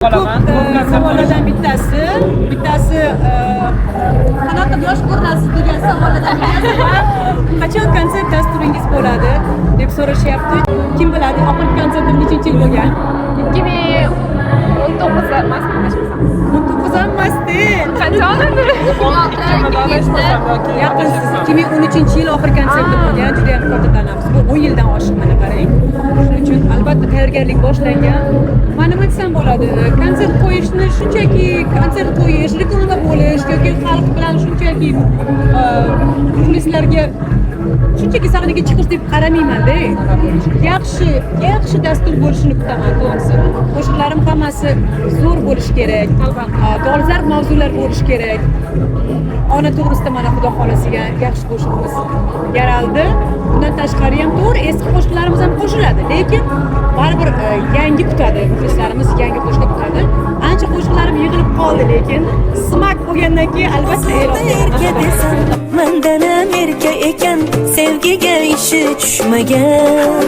Ko'p savollardan bittasi qanaqa yosh ko'rinasiz degan savollardan bittasi va qachon konsert dasturingiz bo'ladi deb so'rashyapti. Kim biladi, oxirgi konsertim nechinchi yil bo'lgan? 2019 emasmi, adashmasam? 19 ham emasdi. Qachon edi? 16. Yaqinsiz. 2013 yil oxirgi konsertim bo'lgan. Juda ham katta tanaffus bu, 10 yildan oshiq, mana qarang. Shuning uchun albatta tayyorgarlik boshlangan. Man nima desam bo'ladi, konsert qo'yishni shunchaki konsert qo'yish, reklama bo'lish yoki xalq bilan shunchaki muxlislarga shunchaki sahnaga chiqish deb qaramaymanda. Yaxshi, yaxshi dastur bo'lishini kutaman. To'g'risi, qo'shiqlarim hammasi zo'r bo'lishi kerak, dolzarb mavzular bo'lishi kerak. Ona to'g'risida mana, xudo xohlasa, yaxshi qo'shig'imiz yaraldi. Undan tashqari ham, to'g'ri, eski qo'shiqlarimiz ham qo'shiladi, lekin baribir yangi kutadi muxlislarimiz, yangi qo'shiq kutadi. Ancha qo'shiqlarim yig'ilib qoldi, lekin смак bo'lgandan keyin albatta e'lon Erka qilaman. Desam, mandan ham erka ekan, sevgiga ishi tushmagan.